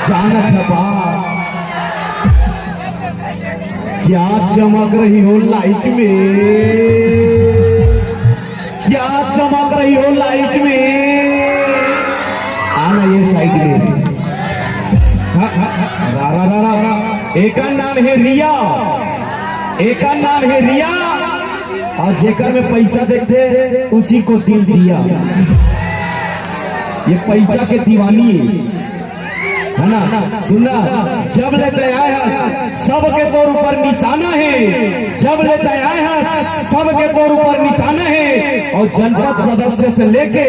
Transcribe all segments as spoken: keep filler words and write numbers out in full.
जाना छपा, क्या चमक रही हो लाइट में, क्या चमक रही हो लाइट में। आना ये साइड में। हाँ, हाँ, हाँ, रा, रा, रा, रा, रा। एकर नाम है रिया, एकर नाम है रिया। और जेकर में पैसा देखते, उसी को दिल दिया। ये पैसा के दीवानी है। है ना? सुनना, जब ले तैं आए हस, सबके तोर ऊपर निशाना है। जब ले तैं आए हस, सबके तोर ऊपर निशाना है। और जनपद सदस्य से लेके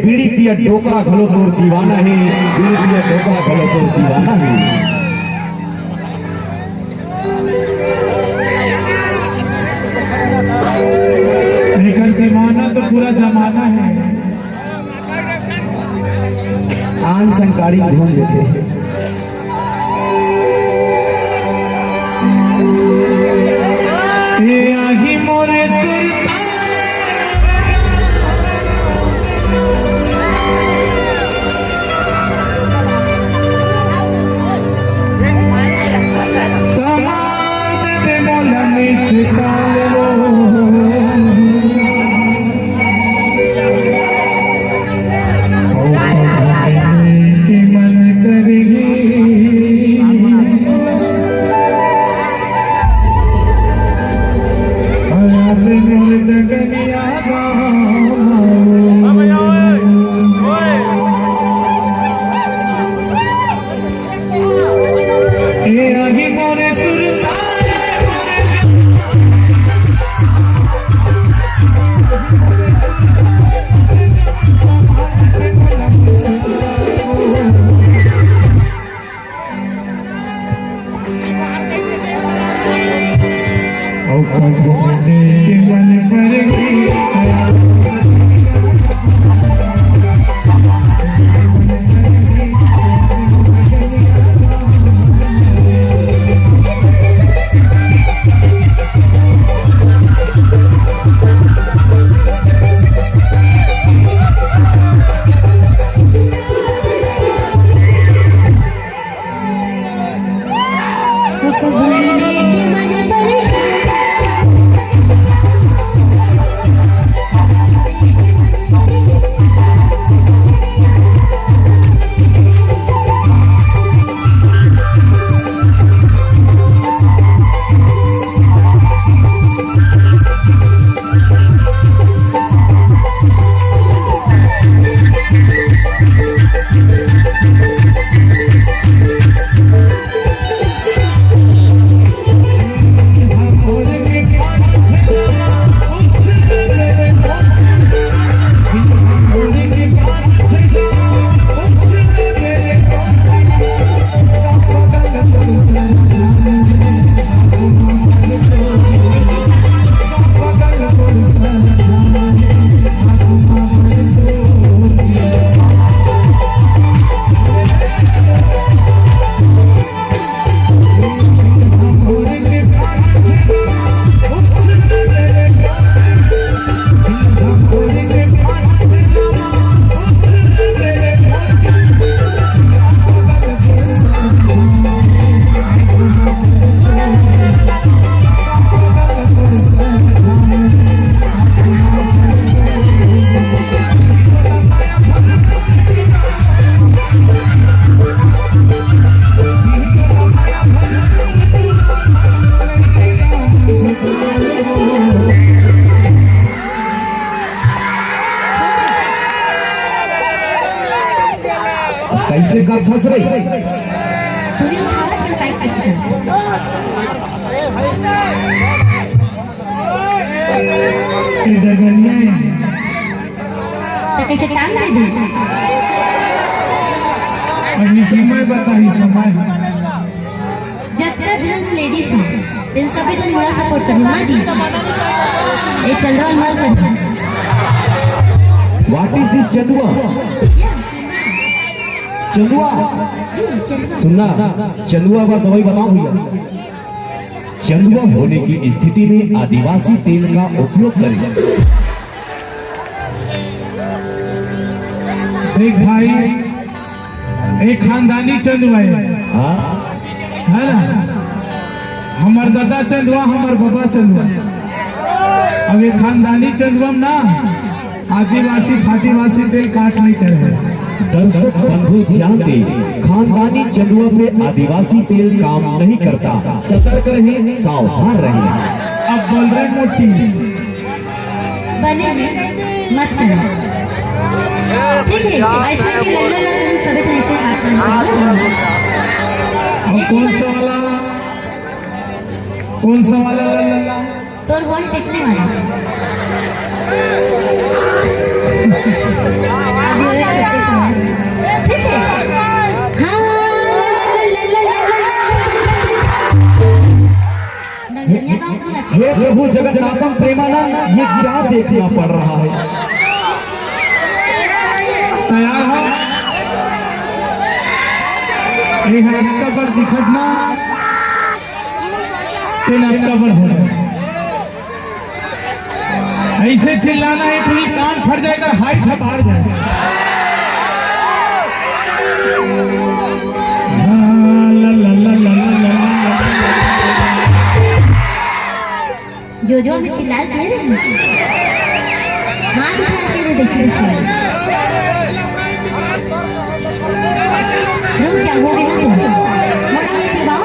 बीड़ी पिया डोकरा घलो तोर दीवाना है। बीड़ी पिया डोकरा घलो तोर दीवाना है। एकर दीवाना तो पूरा जमाना है। आन संग गाड़ी घूम लेथे। ए आही मोरे सुरता, तमाम दे मोला मिस कॉल लो। के मन करही। अब मोर डगनिया गाँव। ए आही मोरे सुरता। अउ कभू देखे मन पर कैसे करथस रे? तूने उठावत के उताई कैसे करथस? ए डगनिया। तो कैसे टांग दे दू? अभी समय बताही, समय। जतका झन लेडीज हे, तेन सबे झन मोला सपोर्ट करहू, हाँ जी। ए चंदवा मत कर। What is this Chandua? Chandua. Chandua. सुनना, चंदुआ बर दवाई बताओ भैया। चंदुआ होने की स्थिति में आदिवासी तेल का उपयोग करें। देख भाई, एक खानदानी चंदवा है। हाँ। है ना? हमर दादा चंदवा, हमर बाबा चंदवा। अब ये खानदानी चंदवा में ना आदिवासी फादिवासी तेल काट नहीं करे है। दर्शक बंधु ध्यान दे, खानदानी चंदवा पे आदिवासी तेल काम नहीं करता। सतर्क रहें, सावधान रहें। अब बोल रहे मोटी। बने हैं, मत करो। ठीक है, ऐसा कि लल्ला लल्ला हम सभी तरह से हाथ में अब कौन सा वाला, कौन सा वाला लल्ला? तोर वोट पिछले वाला। अभी वो छोटे से हैं। ठीक है? हाँ, लल्ला लल्ला लल्ला लल्ला। नगरिया गाँव कौन है? हे प्रभु जगन्नाथम प्रेमानंद, ये क्या देखना पड़ रहा है? तैयार हो? ये है अक्का बड़ दिखत ना, तेन अक्का बड़ हो जाए। ऐसे चिल्लाना है, पूरी कान फट जाएगा, हाइट हटा जाएगा। हाँ, ला, ला, ला। जो जो हमें चिल्लाए दे रहे हैं, हाथ उठा के दे, देखिए, देखिए। रुक जा, हो गया ना तुम। मोटा नहीं चिल्लाओ।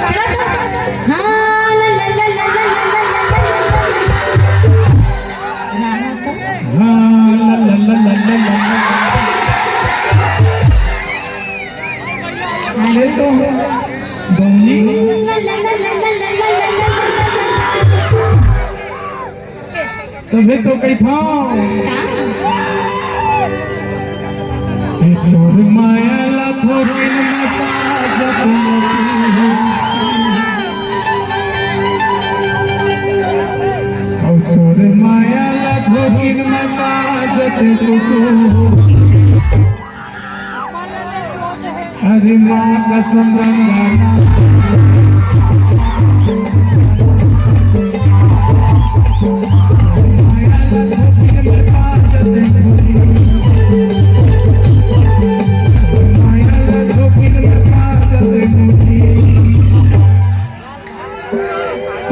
चलो तो। हाँ, ला, ला, ला। राधा तो। हाँ, ला, ला, ला। ले तो गौनी। तभे तो कहिथंव। ए तोर माया ला थोकिन में पाजत मोती हो। अउ तोर माया ला थोकिन में पाजत कुसुम हो। अरे माँ कसम रंगाना।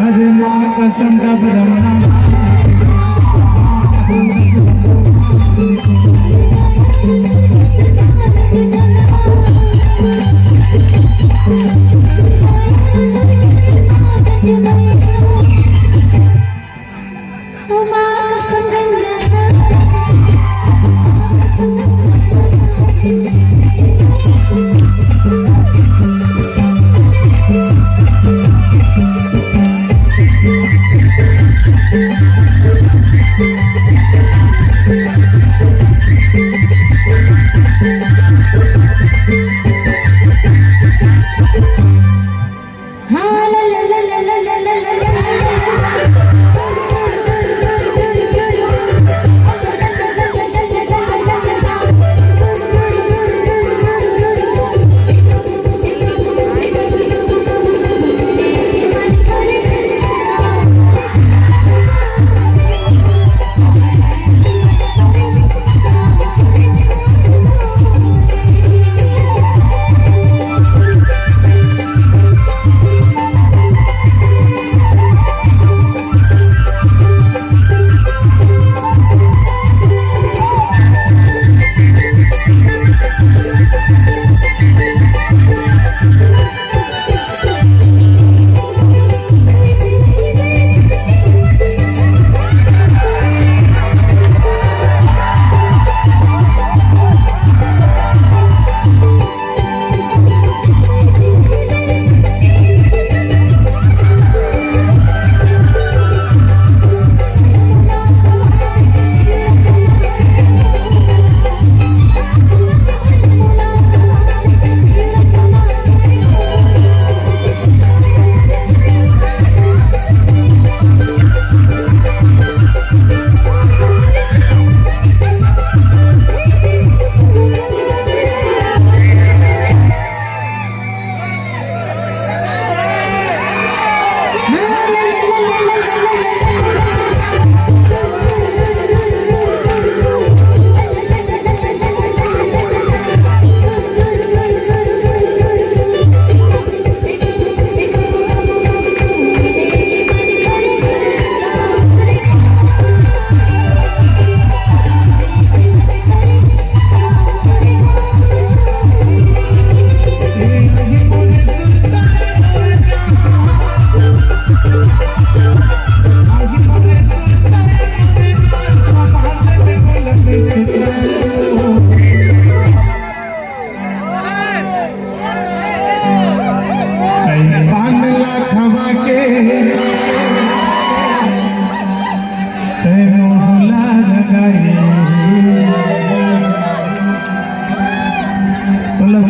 अरे माँ कसम रब रमना।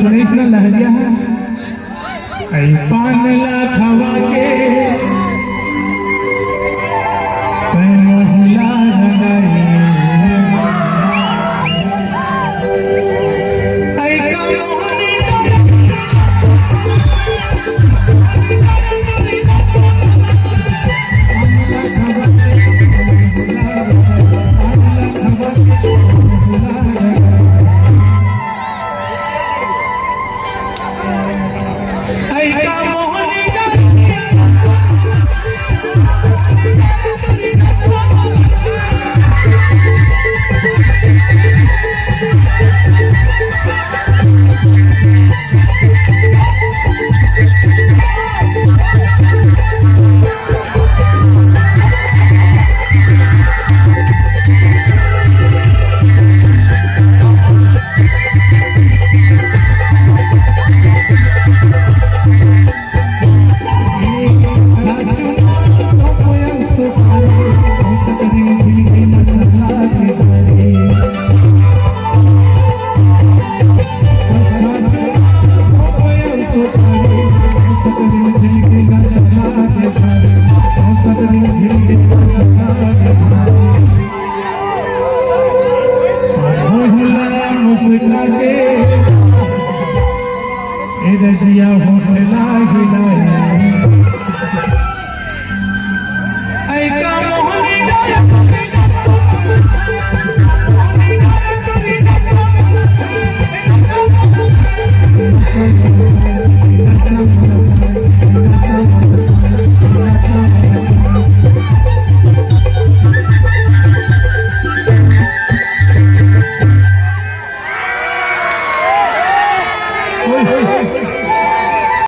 सुनेश ना लहरिया है। ऐ पान ला खवा के